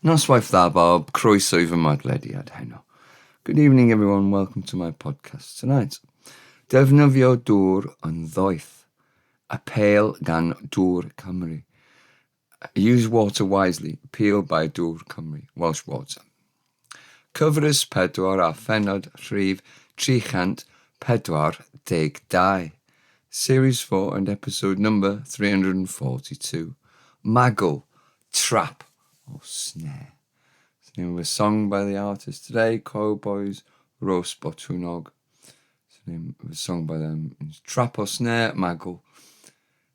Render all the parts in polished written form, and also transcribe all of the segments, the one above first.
Noswaith dda bawb, croeso i fy modlediad heno. Good evening everyone, welcome to my podcast tonight. Defnyddio dŵr yn ddoeth. Apêl gan Dŵr Cymru. Use water wisely. Appeal by Dŵr Cymru. Welsh Water. Cyfres 4 a phennod rhif 342. Series 4 and episode number 342. Magl, Trap or Snare. It's the name of a song by the artist today, Cowboys Rhos Botwnnog. It's the name of a song by them. It's Trap or Snare, Magl.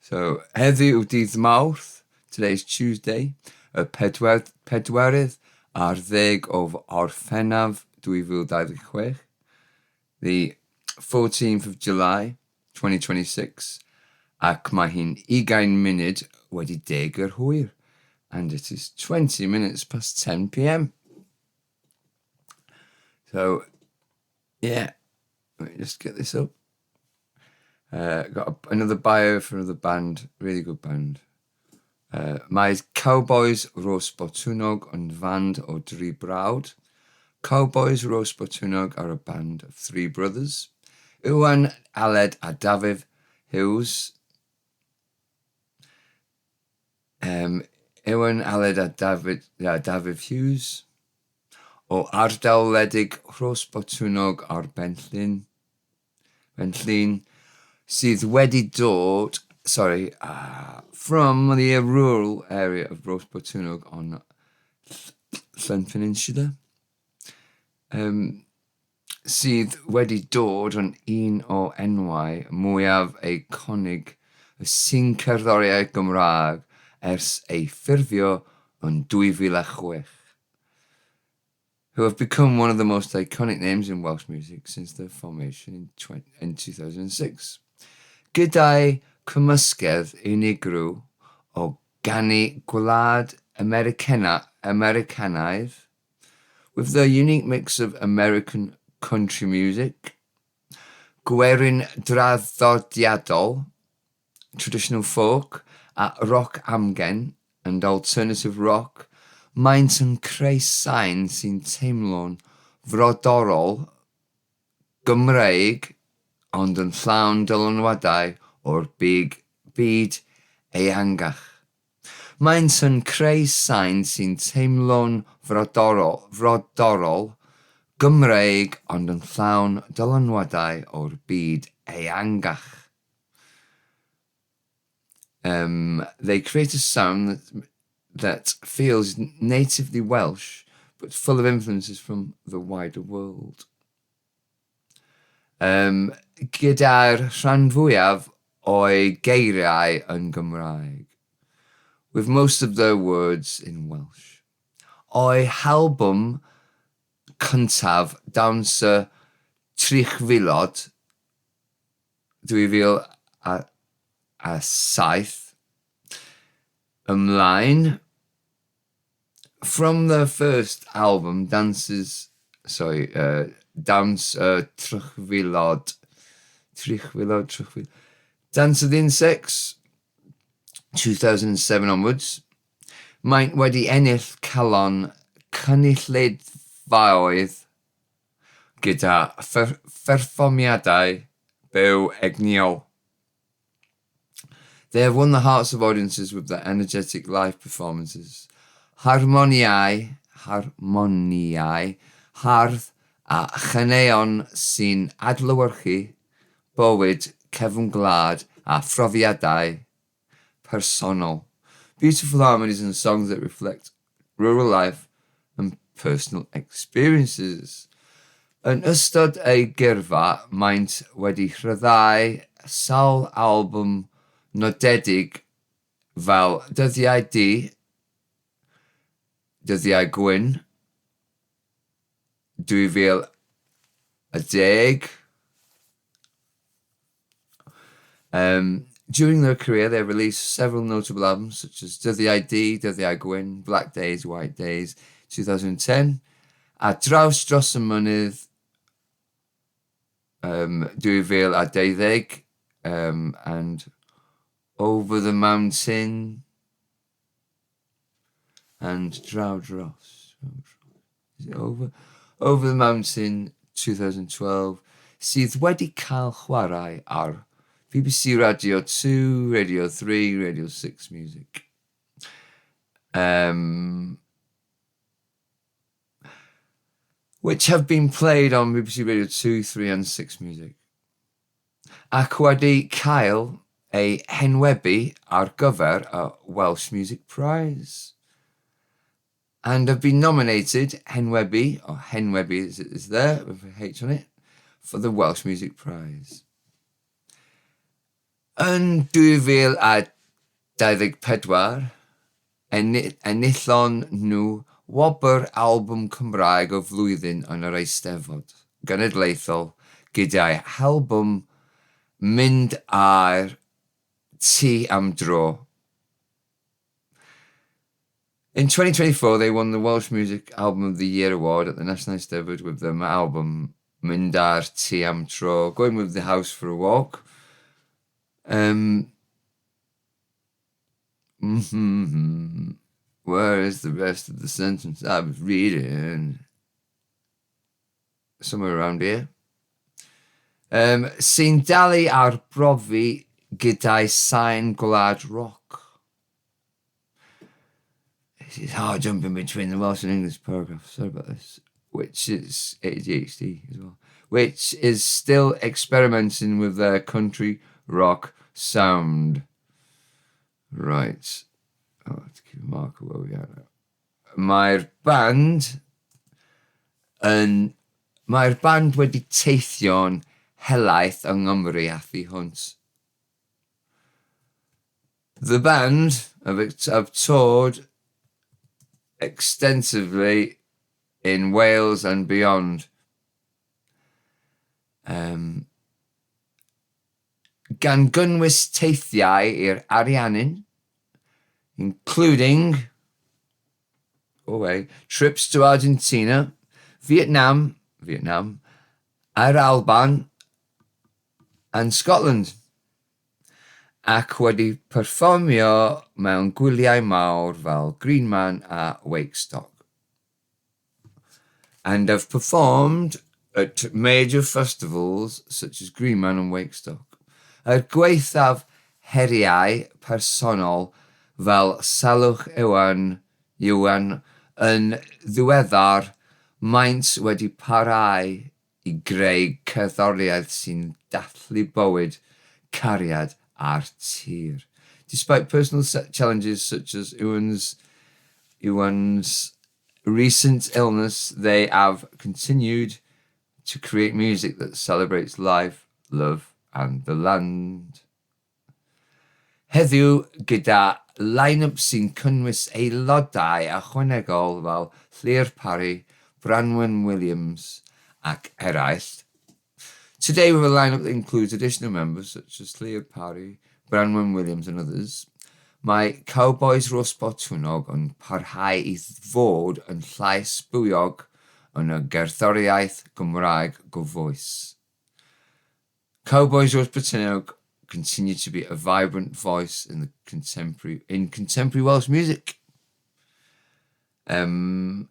So, heddiw yw dydd Mawrth, today is Tuesday, y pedwer, pedwerydd ar ddeg o Orffennaf 2026, the 14th of July 2026, ac mae hi'n 20 munud wedi deg yr hwyr, and it is 20 minutes past 10 p.m. So, yeah, let me just get this up. Got another bio for another band, really good band. Mae Cowbois Rhos Botwnnog yn fand o dri brawd. Cowbois Rhos Botwnnog are a band of three brothers. Iwan, Aled a Dafydd Hughes. Iwan, Aled a David, Dafydd Hughes. O ardal wledig Rhos Botwnnog ar Benllyn. Benllyn sydd wedi dod, sorry, from the rural area of Rhos Botwnnog on Llŷn Peninsula. Sydd wedi dod yn un o enwau mwyaf eiconig y sîn cerddoriaeth Gymraeg ers ei ffurfio yn 2006. Who have become one of the most iconic names in Welsh music since their formation in 2006. Gyda'i cymysgedd unigryw o ganu gwlad Americana, Americanaidd, with their unique mix of American country music, gwerin draddodiadol, traditional folk, a roc amgen and alternative rock, maent yn creu sain sy'n teimlo'n frodorol Gymreig ond yn llawn dylanwadau o'r big, byd ehangach. Maent yn creu sain sy'n teimlo'n frodorol, frodorol Gymreig ond yn llawn dylanwadau o'r byd ehangach. They create a sound that feels natively Welsh, but full of influences from the wider world. Gyda'r rhan fwyaf o'i geiriau yn Gymraeg. With most of their words in Welsh. O'i halbwm cyntaf Dawns y Trychfilod 2007 ymlaen, from their first album, Dances, sorry, Dawns y Trychfilod, Trychfilod, Trychfilod, Dance of the Insects, 2007 onwards, maent wedi ennill calon cynulleidfaoedd gyda pherfformiadau byw egnïol. They have won the hearts of audiences with their energetic live performances. Harmoniau, harmoniau, hardd a chaneuon sy'n adlewyrchu bywyd cefn gwlad a phrofiadau personol. Beautiful harmonies and songs that reflect rural life and personal experiences. Yn ystod ei gyrfa, maent wedi rhyddhau sawl albwm nodedig fel Dyddiau Du, Dyddiau Gwyn, 2010. During their career, they released several notable albums such as Dyddiau Du, Dyddiau Gwyn, Black Days, White Days, 2010, a Draws Dros y Mynydd 2012, and Over the Mountain. And Draw Dros. Is it over? Over the Mountain 2012, sydd wedi cael chwarae ar BBC Radio 2, Radio 3, Radio 6 Music. Which have been played on BBC Radio 2, 3 and 6 Music. Ac wedi cael ei henwebu ar gyfer y Welsh Music Prize. And have been nominated, henwebu, or henwebu is there, with a H on it, for the Welsh Music Prize. Yn 2024, enillon nhw wobr albwm Cymraeg y flwyddyn yn yr Eisteddfod Genedlaethol gyda'i halbwm Mynd â'r Tŷ am Dro. In 2024, they won the Welsh Music Album of the Year award at the National Eisteddfod with their album Mynd â'r Tŷ am Dro, Going with the House for a Walk. Where is the rest of the sentence I was reading? Somewhere around here. Sy'n dal i arbrofi gyda'i sain gwlad rock. This is hard jumping between the Welsh and English paragraphs. Sorry about this. Which is ADHD as well. Which is still experimenting with their country rock sound. Right. Oh, I have to keep a marker where we are now. Mae'r band wedi teithio'n helaeth yng Nghymru a thu hwnt. The band have toured extensively in Wales and beyond. Gan gynnwys teithiau i'r Ariannin, including oh, wait, trips to Argentina, Vietnam, Yr Alban, and Scotland. Ac wedi perfformio mewn gwyliau mawr fel Green Man a Wakestock. And have performed at major festivals such as Green Man and Wakestock. Er gwaethaf heriau personol fel salwch Iwan yn ddiweddar, maent wedi parhau i greu cerddoriaeth sy'n dathlu bywyd, cariad a'r tir. Despite personal challenges such as Iwan's recent illness, they have continued to create music that celebrates life, love and the land. Heddiw, gyda line-up sy'n cynnwys aelodau ychwanegol fel Llyr Pari, Branwen Williams ac eraill. Today with a line-up that includes additional members such as Llyr Pari, Branwen Williams and others, mae Cowbois Rhos Botwnnog yn parhau i fod yn llais bywiog yn y gerddoriaeth Gymraeg gyfoes. Cowbois Rhos Botwnnog continue to be a vibrant voice in contemporary Welsh music. Yn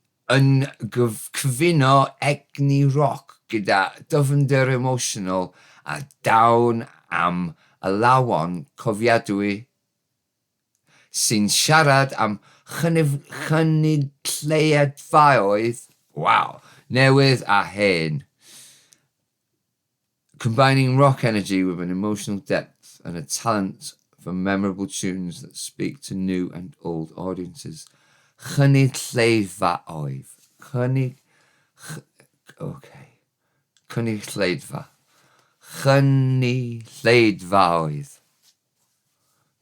cyfuno egni roc gyda dyfnder emosiynol a dawn am alawon cofiadwy sy'n siarad am chynulleidfaoedd, wow, newydd a hen. Combining rock energy with an emotional depth and a talent for memorable tunes that speak to new and old audiences. Chynulleidfaoedd. Chynnig... Okay. Cynulleidfa. Chynulleidfaoedd.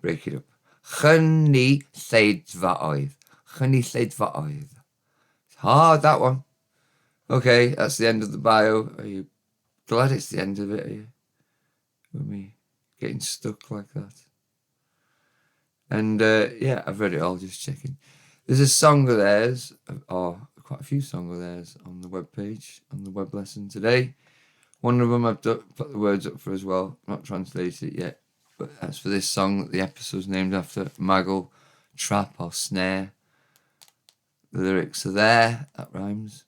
Break it up. Chynulleidfaoedd. Chynulleidfaoedd. It's hard, that one. Okay, that's the end of the bio. Are you glad it's the end of it? Are you? With me getting stuck like that. And yeah, I've read it all, just checking. There's a song of theirs, or quite a few songs of theirs on the web page, on the web lesson today. One of them I've put the words up for as well, not translated it yet, but that's for this song that the episode's named after, Magl, Trap or Snare. The lyrics are there, that rhymes.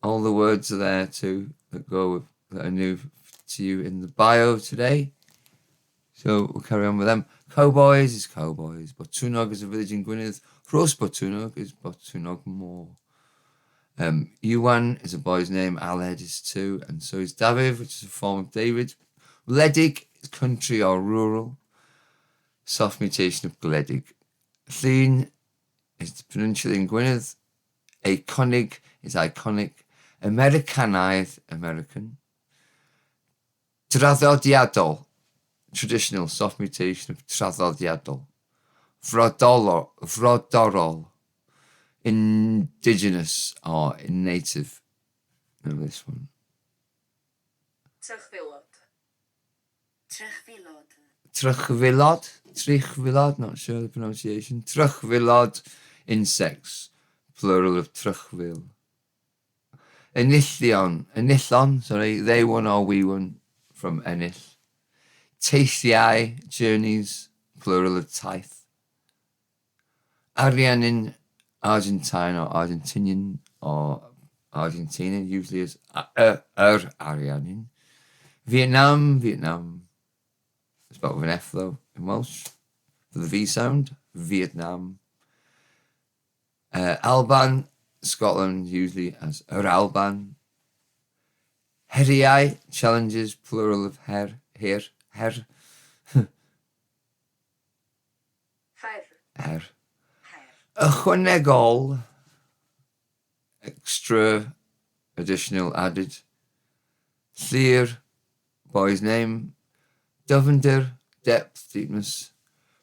All the words are there too that go with, that are new to you in the bio today. So we'll carry on with them. Cowboys is cowboys. Botwnnog is a village in Gwynedd. Rhos Botwnnog is Botwnnog Moor. Iwan is a boy's name. Aled is too, and so is Daviv, which is a form of David. Wledig is country or rural. Soft mutation of Gwledig. Llŷn is the peninsula in Gwynedd. Eiconig is iconic. Americanaidd, American. Draddodiadol, traditional, soft mutation of traddodiadol. Frodorol, indigenous or native. Know this one. Trychfilod. Trychfilod. Trychfilod? Trychfilod, not sure the pronunciation. Trychfilod, insects, plural of trychfil. Enillion, enillon, sorry, they won or we won from ennill. Teithiau, journeys, plural of taith. Ariannin, Argentine or Argentinian or Argentina, usually is Ariannin. Vietnam, Vietnam. Spelled with an F though in Welsh for the V sound. Vietnam. Alban, Scotland, usually as Yr Alban. Heriau, challenges, plural of her, here, her. Her. Her. Her. Ychwanegol, extra, additional, added. Llyr, boy's name. Dyfnder, depth, deepness,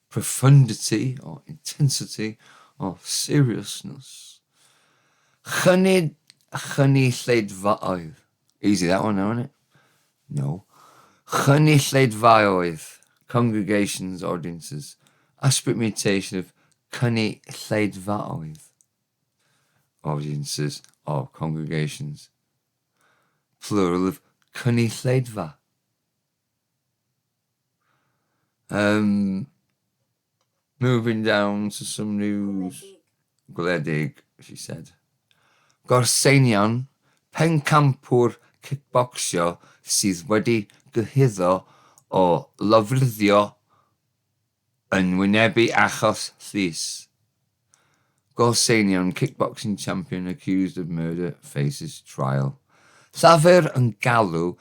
profundity or intensity or seriousness. Chynulleidfaoedd. Easy that one now, isn't it? No. Chynulleidfaoedd, congregations, audiences. Aspirate mutation of cynulleidfaoedd. Audiences or congregations. Plural of cynulleidfa. Moving down to some news. Gwledig. Gwledig, she said. Gorseinion, pencampwr kickboxio sydd wedi gyhuddo o lofruddio yn wynebu achos llys. Gorseinion, kickboxing champion accused of murder, faces trial. Llafur yn galw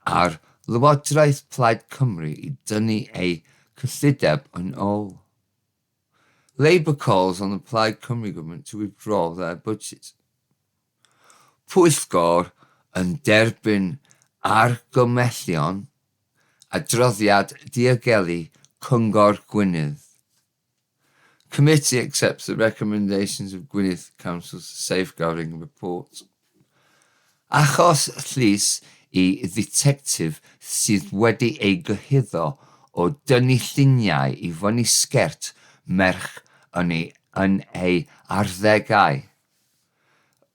ar Lywodraeth Plaid Cymru i dynnu ei cyllideb yn ôl. Labour calls on the Plaid Cymru government to withdraw their budget. Pwyllgor yn derbyn argymhellion adroddiad diogelu Cyngor Gwynedd. Committee accepts the recommendations of Gwynedd Council's safeguarding report. Achos llys i dditectif sydd wedi ei gyhuddo o dynnu lluniau i fyny sgert merch yn ei arddegau.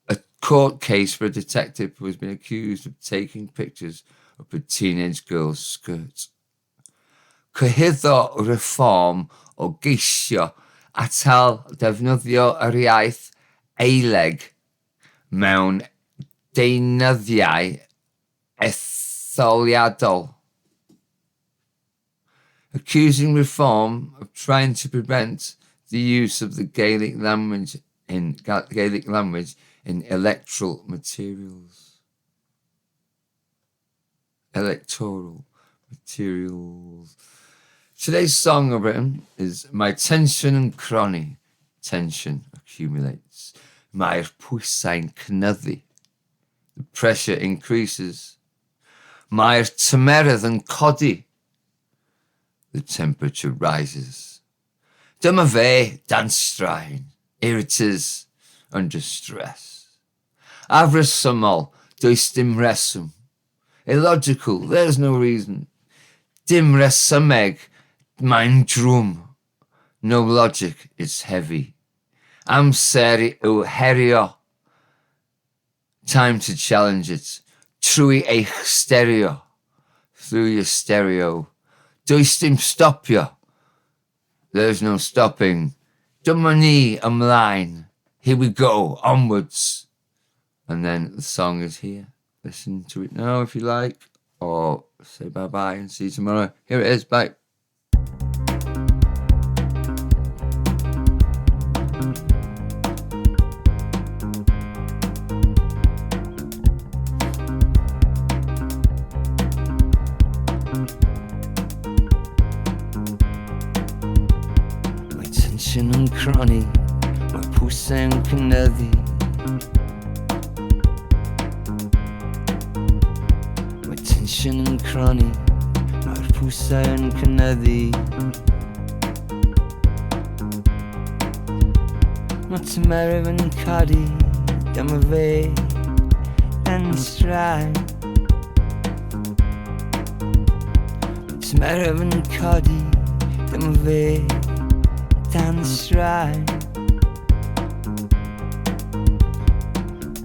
A court case for a detective who has been accused of taking pictures of a teenage girl's skirt. Cyhuddo Reform o geisio atal defnyddio yr iaith Aeleg mewn deunyddiau etholiadol. Accusing Reform of trying to prevent the use of the Gaelic language in electoral materials. Electoral materials. Today's song I've written is Mae Tensiwn yn Cronni. Tension accumulates. Mae'r pwysau'n cynyddu. The pressure increases. Mae'r tymheredd yn codi. The temperature rises. Dyma fe, dan straen. Here it is, under stress. Afresymol, does dim reswm. Illogical, there's no reason. Dim resymeg, mae'n drwm. No logic, it's heavy. Amser i'w herio. Time to challenge it. Trwy eich stereo. Through your stereo. Does dim stopio. There's no stopping. Dyma ni ymlaen. Here we go, onwards. And then the song is here. Listen to it now if you like, or say bye-bye and see you tomorrow. Here it is, bye. Mae tensiwn yn cronni, mae pwysau'n cynyddu. Mae tensiwn yn cronni, mae'r pwysau'n cynyddu. Mae tymheredd yn codi, dyma fe yn straen. Mae tymheredd yn codi, dyma fe dan straen.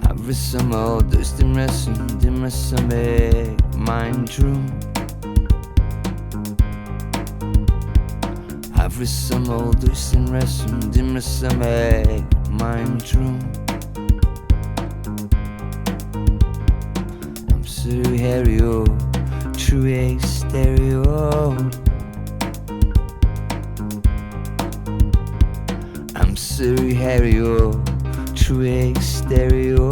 Afresymol, does dim reswm, dim resymeg, mae'n drwm. Afresymol, does dim reswm, dim resymeg, mae'n drwm. Amser i herio, trwy stereo. Amser i herio, trwy stereo.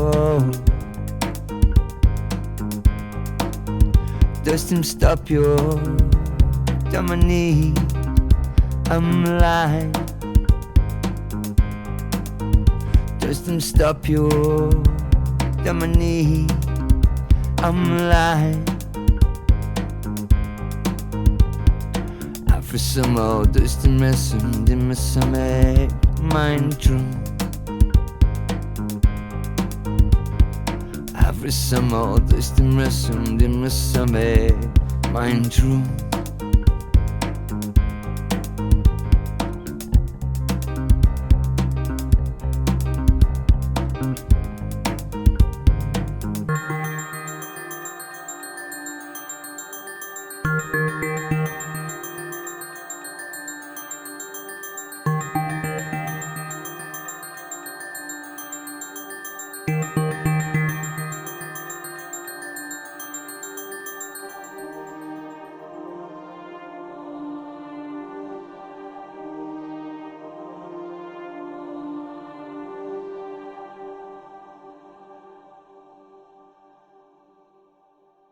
Does dim stopio, dyma ni ymlaen. Does dim stopio, dyma ni ymlaen. Afresymol, does dim reswm, dim resymeg, mae'n drwm. Afresymol, does dim reswm, dim resymeg, mae'n drwm.